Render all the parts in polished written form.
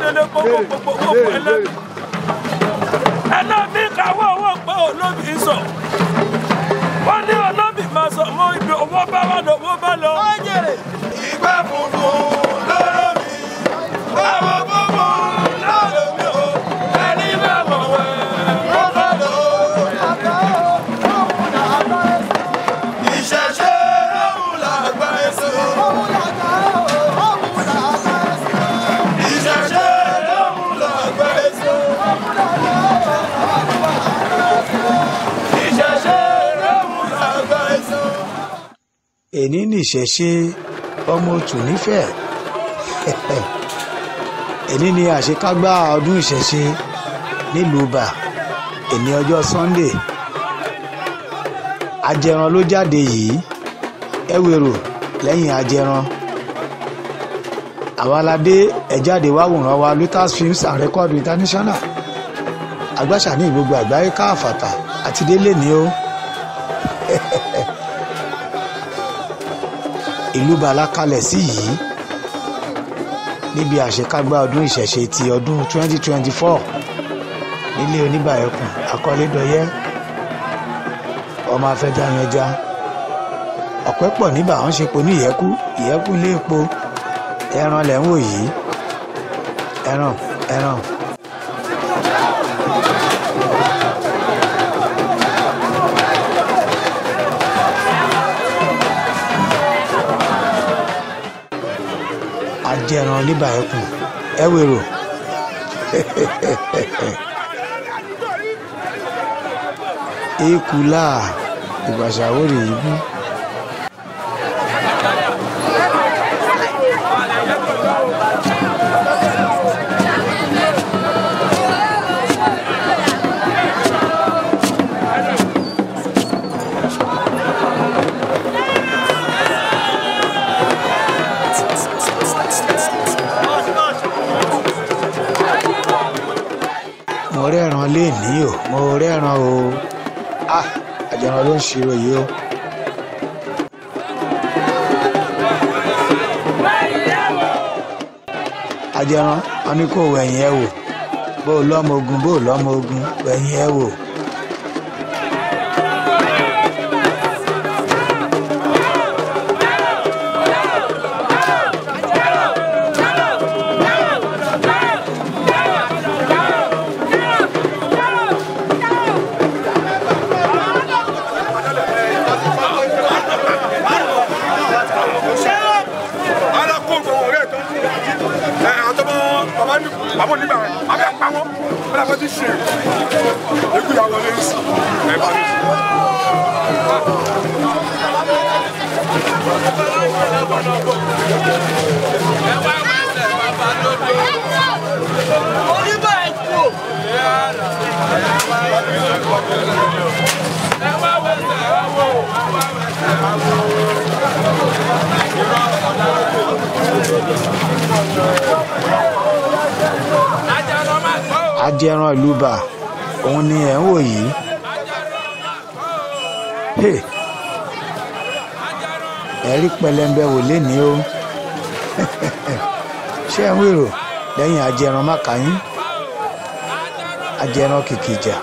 délé gbogbo owó pẹ̀lẹ́. Ẹná mi kàwé owó pé olóbì sọ. Wọ́n ní olóbì máa sọ mọ́ ibi owó bá wà lówó bá lọ. Ìgbà funfun lọ́rọ̀ mi, àwọn funfun lọ́rọ̀ mi o, ẹni bá mọ̀ wẹ́ kó bá lọ. Ìṣẹ̀ṣe lóhùn làgbà èso. Ìṣẹ̀ṣe lóhùn làgbà èso. Ìṣẹ̀ṣe lóhùn làgbà èso. Èní nìṣẹ̀ṣe ọmọ òtù nífẹ̀ẹ́. Èní ni àṣekágbá ọdún ìṣẹ̀ṣe nílùú Ìbà, èní ọjọ́ Sunday. Ajẹran ló jáde yìí, ẹ wèrò lẹ́yìn ajẹran. Àwa la dé, ẹ jáde wá wòran wa Lutas Films and Record International. Agbáṣà ní gbogbo àgbáyé káàfàtà àti délé ní o. Ìlú Ìbà la kalẹ̀ sí yìí níbi àṣekágbá ọdún ìṣẹ̀ṣe ti ọdún 2024 nílé Oníbàẹ̀kùn Akọ́lédọyẹ ọmọ afẹjayanja ọ̀pẹ́ pọ̀ níbà wọ́n ṣe po ní ìyẹ́kú ìyẹ́kú lé epo ẹran lẹ̀ ń wò yìí ẹran ẹran. Ajẹran Oníbàẹ̀kùn ẹ wèrò. Ekula ìgbàsàwórì yìí bí. Mo rẹ́ran léèní o, mo rẹ́ran o. Ah, àjẹran ló ń ṣírò yìí o. Ajẹran, wọn ní kó wẹ̀yìn ẹ wò, bó o lọ́mọ ogun, bó o lọ́mọ ogun, wẹ̀yìn ẹ wò. Ajẹran ìlú Ìbà òun ni ẹ̀ ń wò yìí. Ẹ rí pẹlẹmbẹ wò lénìí o. Ṣé ẹ ń wèrò lẹ́yìn ajẹran mákàyín, ajẹran kìkìjà.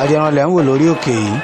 Ajẹran lẹ̀ ń wò lórí òkè yìí.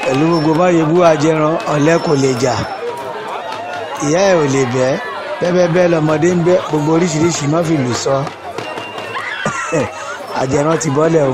Pẹ̀lú gbogbo báyìí bú ajẹran ọ̀lẹ kò lè jà, ìyá ẹ̀ ò lè bẹ́, bẹ́ẹ̀ bẹ́ẹ̀ lọmọdé ń bẹ́, gbogbo oríṣiríṣi má fi lù sọ. Ajẹran ti bọ́lẹ̀ o.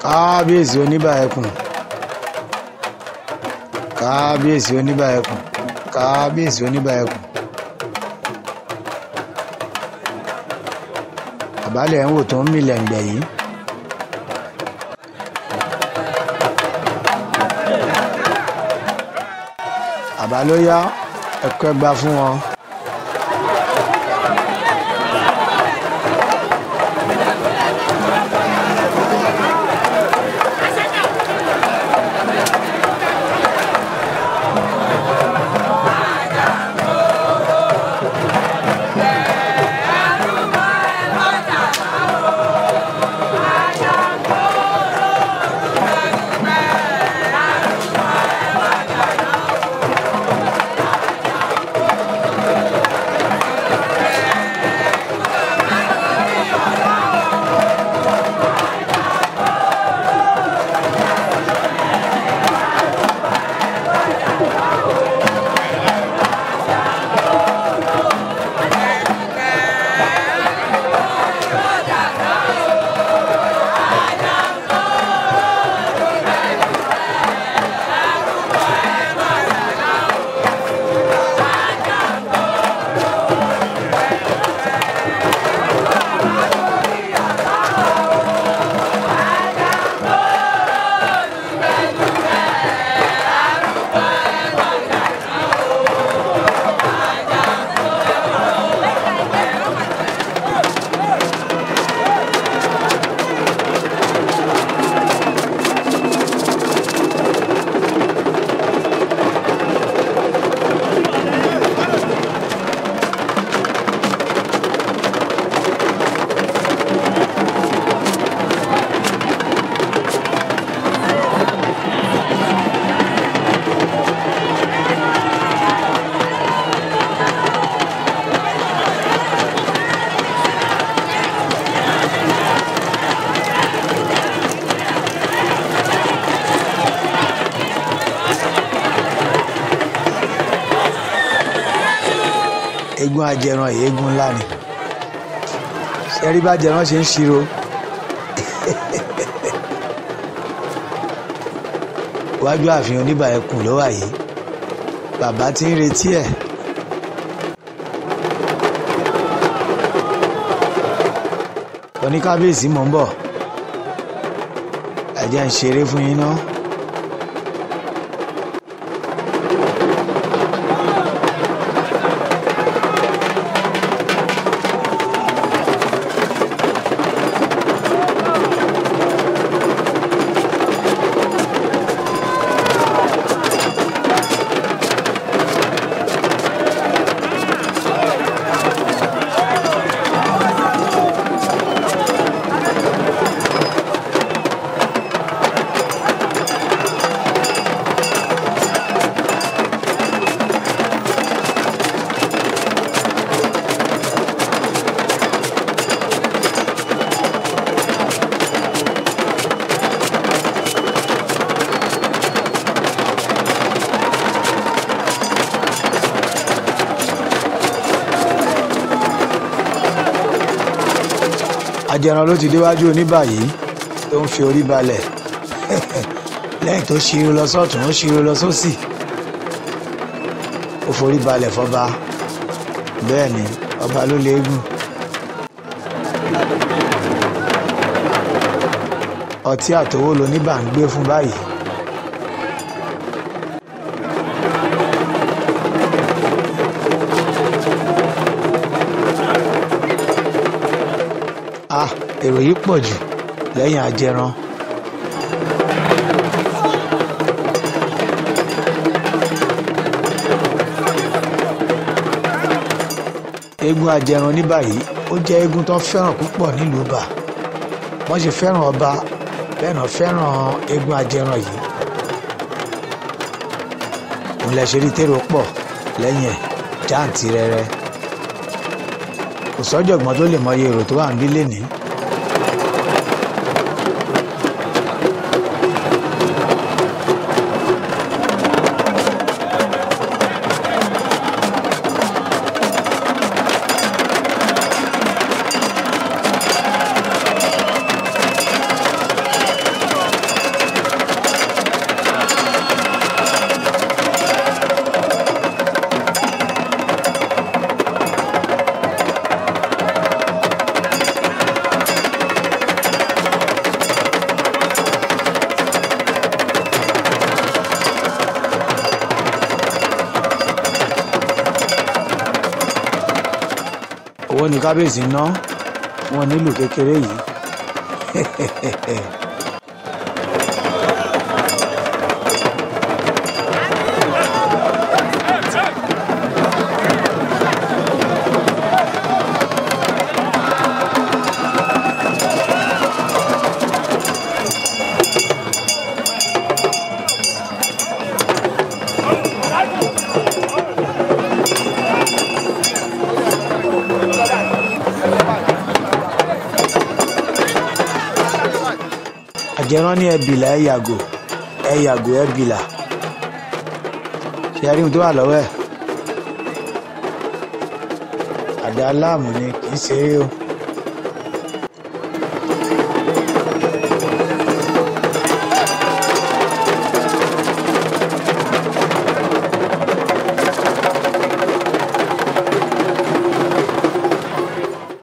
Kábíyèsí oníbà ẹkùn, kábíyèsí oníbà ẹkùn, kábíyèsí oníbà ẹkùn. Àbálẹ̀ ń wò tó ń milẹ̀ ǹgbẹ̀ yìí. Àbá ló yá, ẹ̀kọ́ ẹgba fún wọn. Eégún ajẹran eégún ńlá ni. Ṣẹ́rí bá jẹran ṣe ń ṣírò. Iwájú ààfin Oníbà Ẹkùn ló wà yìí. Bàbá tí ń retí ẹ̀. Oníkábíyèsí mò ń bọ̀. Ẹ jẹ́ ń ṣeré fún yín ná. Ajẹran ló ti déwájú Oníbà yìí tó ń fi orí balẹ̀ lẹ́yìn tó ṣírò lọ sọ́tún ó ṣírò lọ sósì, ó forí balẹ̀ fọba. Bẹ́ẹ̀ ni ọba ló léegun. Ọtí àtowó l'Oníbà ń gbé fún báyìí. Ah, èrò yìí pọ̀ jù lẹ́yìn ajẹran. Eégún ajẹran ní báyìí ó jẹ́ eégún tó fẹ́ràn púpọ̀ nílùú Ìbà. Wọ́n ṣe fẹ́ràn ọba bẹ́ẹ̀ náà fẹ́ràn eégún ajẹran yìí. Òun lẹ ṣe rí tèrò pọ̀ lẹ́yìn ẹ̀ jáǹtì rẹrẹ. Kò sọ́jọ̀gbọ́n tó lè mọyì èrò tó wà níbí lénìí. Owó ni kábíyèsí ná fún wọn nílùú kékeré yìí. Àjẹrán ní ẹbìlà, ẹ yàgò, ẹ yàgò, ẹbìlà. Ṣe rí ohun tó wà lọ́wọ́ ẹ̀? Àdá láàmú ni, kì í ṣeré o.